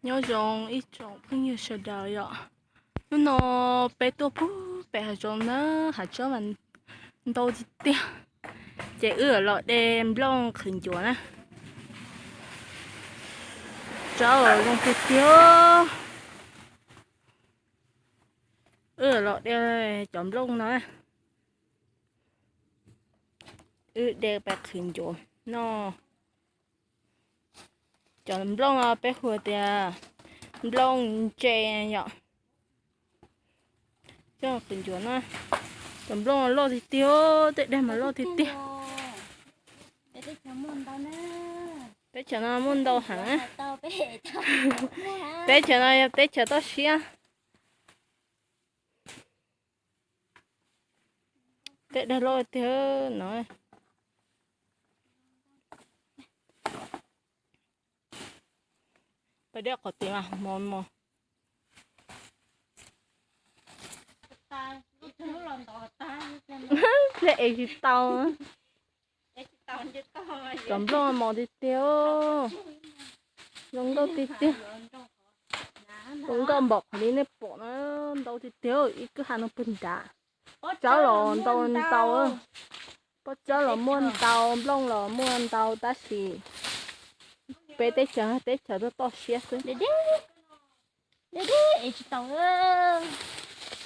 Nyob zoo ib tsoom phooj ywg sawv daws yom. Hnub no peb tuaj pug pem hav zoov na, hav tsob mas ntau tiag tiag. Ces wb los de nplooj qhwv ncuav na. Tsob zoo tiag tiag. Wb los de cov nplooj no, wb de pais qhwv ncuav noj. Cov nplooj no peb hu tias nplooj ntse yom. Coj qhwv ncuav na. Cov nplooj loj tiag tiag, tej dag mas loj tiag tiag. Teb chaws no muaj ntau heev. Teb chaws no yog teb chaws toj siab. Tej dag loj tiag no. Peb dej qhov tid mas mos mos. Hle es tsis tau. Cov nplooj mos tiag tiag. Zoo nkauj tiag tiag. Zoo nkauj npaum qhov li nej pom na, ntau tiag tiag, ib kwj ha no pug nrad. Tsob los ntau ntau, pob tsob los muaj ntau, nplooj los muaj ntau tab sis peb teb chaws, teb chaws toj toj siab xwb.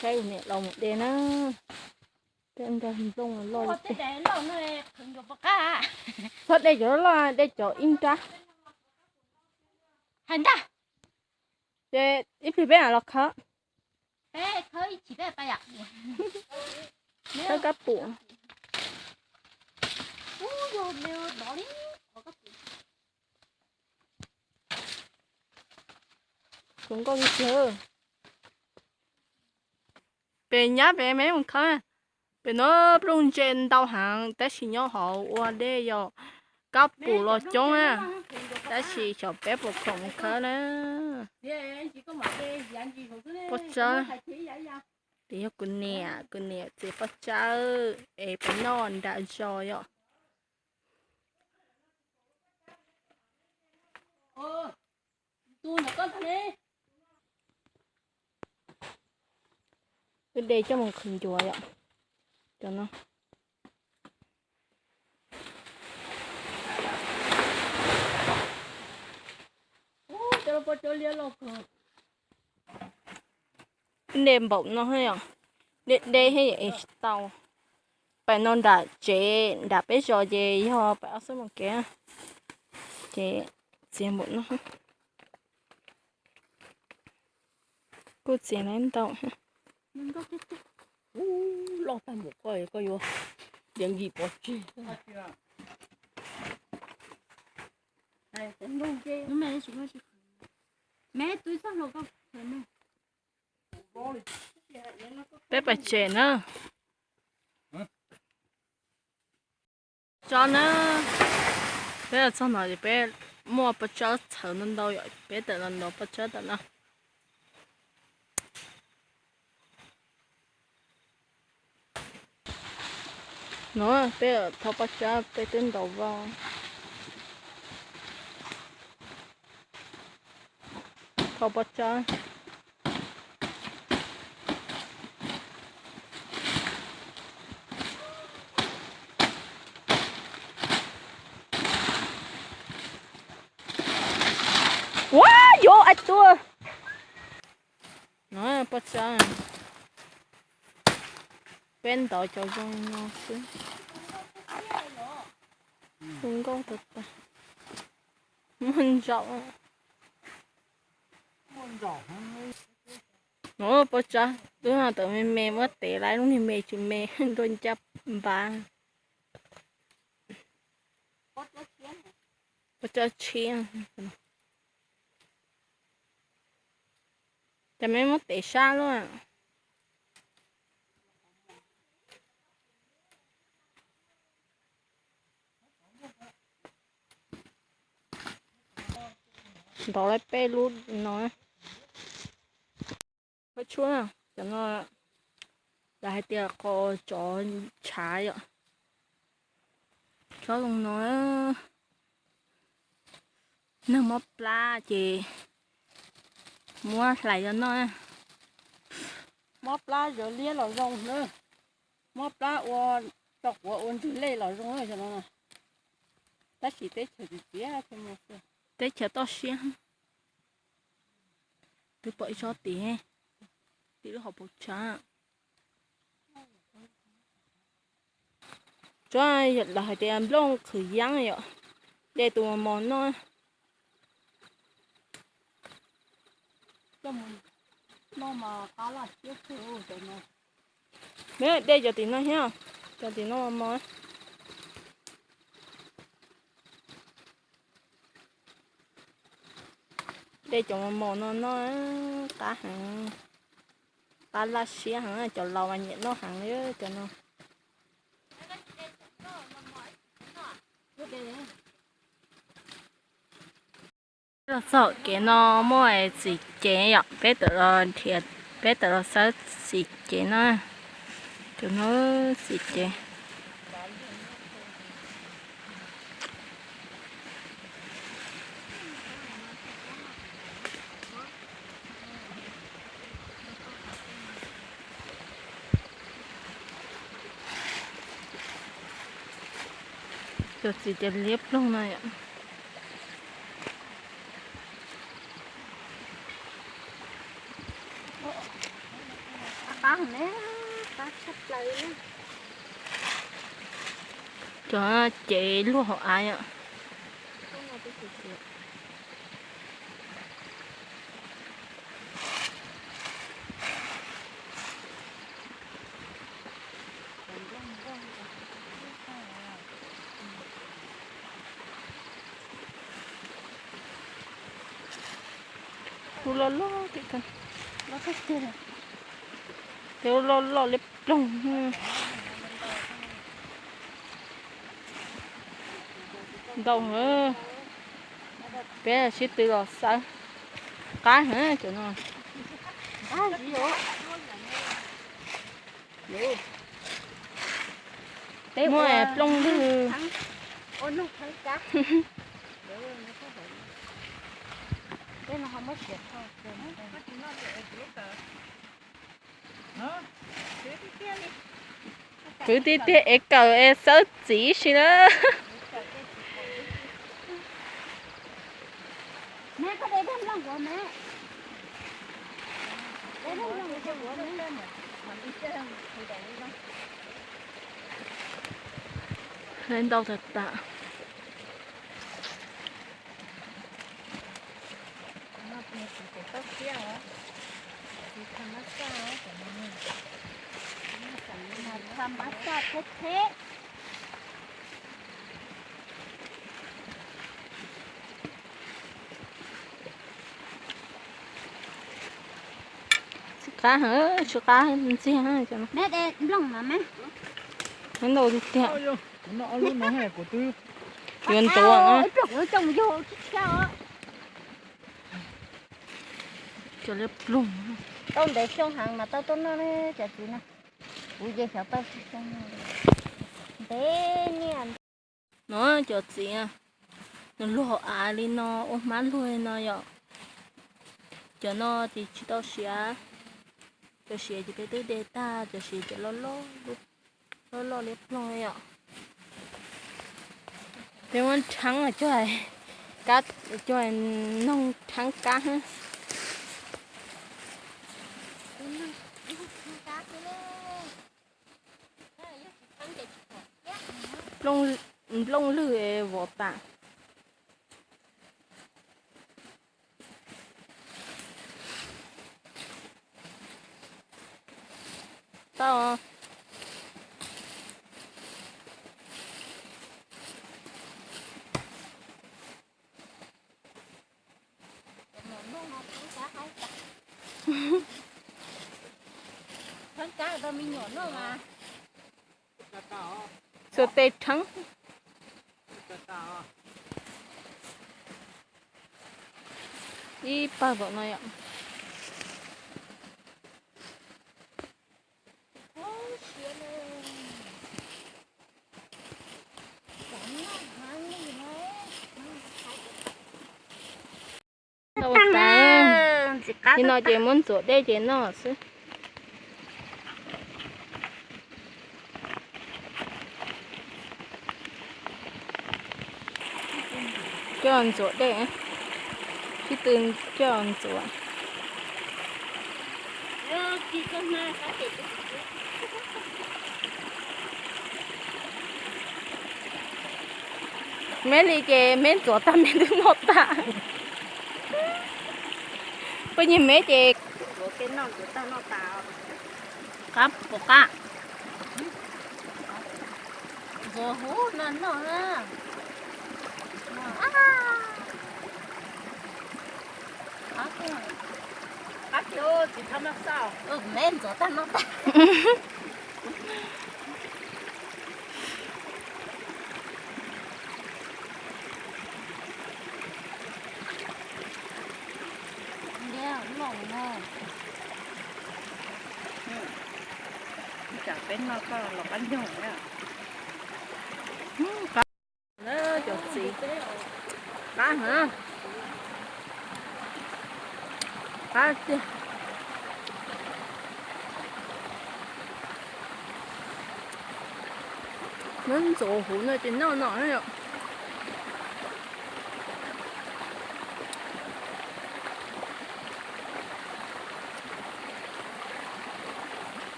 Saib niam laus mus de na. Tej nplooj loj tiag. Txhob de cov loj, de cov ib nrab. Ces ib pliag peb mam los khawb. Khawb kab pum. Zoo nkauj tiag tiag. Pem nyab pem me mus khawb. Pem no nplooj ntse ntau heev tab sis nyob hauv ua dej yog kab pum los coob na, tab sis xyov peb puas khoom mus khawb na. Pob tsawb, pem yog kuv niam, kuv niam txiv pob tsawb es peb noj nram zos yom. Wb de coj mus qhwv ncuav yom. Cov no. De npaum no yom, de de thiab es tsis tau. Pem no nram tsev nram peb zos ces yog pem ob xuab moos kev, ces txiav npaum no. Kuj txiav lawv ntau. Loj tag npaum koj, koj yuav tiav nkis pov tseg. Peb pais tsev na. Tsob na, peb los txog no ces peb muaj pob tsawb txhawv ntau ntau yom, peb tawm los ntaus pob tsawb tawm no. No peb thauj pob tsawb, peb twb ntaus vau. Thauj pob tsawb. Ua yuav ai tuaj. No pob tsawb, peb ntaus cov zoo no xwb. Zoo nkauj tag tag. Muaj ntsaum. No pob tsawb twb tawm me me, muab tev lawm, lub niag me tsis me nrog ncaj npab. Pob tsawb tshiab. Cas me muab tev sab luaj. Ntaus lawm peb lub no. Pob tshuab, cov no lawv hais tias qos tsov tshav yom. Tsob zoo no, neeg mob plab ces Muab hlais yog noj. Mob plab zawv liab los zoo na. Mob plab ua tso quav ua ntws lej los zoo no. Tab sis teb chaws txiv txiav thiaj muaj xwb. Teb chaws toj siab. Twb pom ib tsob tid, tim lub hauv paus tsawb. Tsob lawv hais tias nplooj qhwv yeeb yom, de tus mos mos noj. Noj mas qab laj siab kawg no. Neb de cov tim no thiab, cov tim no mos mos. De cov mos mos no noj qab heev, qab laj siab heev, cov laus mas nyiam noj heev li cov no. Los txog kev no muaj txiv cev yom, peb tawm los nrhiav, peb tawm los xawb txiv cev no. Tus no txiv cev. Cov txiv cev liab ploog no yom. Cov cev luag hauv av yom. Tus loj loj, tus loj loj liab ploog. Ntau, peb sib tw los xawb. Qab heev cov no. Muaj plooj lwg. Kwv tij tiag es kawm es xawb txiv si na. Hlais ntau tas tas. Tsis qab heev, tsis qab ntxiag. Ntau tiag. Yuav ntuav na. Cov liab ploog. Tau ntev xyoo heev mas tau tuaj noj ne cov txiv no. Kuv ces xyov tau tsis xyoo no. Ntev niaj. No cov txiv, nws luag hauv av li no, ua hmab luag li no yom. Cov no ces tsis tau siav, cov siav ces peb twb de tag, cov siav cov loj loj, loj loj liab ploog yom. Peb muab rheeb cog, kab cog, noog rheeb kab. Nplooj lwg vov tas. Tau. Xuas tes rheeb. Ib pawg tom no yom. Tau tas. Li no ces muab ntxuav dej ces noj xwb. Coj ntxuav dej, sib tw coj ntxuav. Meb li ces meb ntxuav tag meb twb noj tag. Poj niam meb ces qab puas qab? Ntxuav huv no noj na. Qab tiag, tsis txhob maj xauj, meb ntxuav tag noj tag. Tsam peb noj koj los qab nyoog na. Cov txiv, qab heev, qab tiag. Muab ntxuav huv no ces noj no na yom.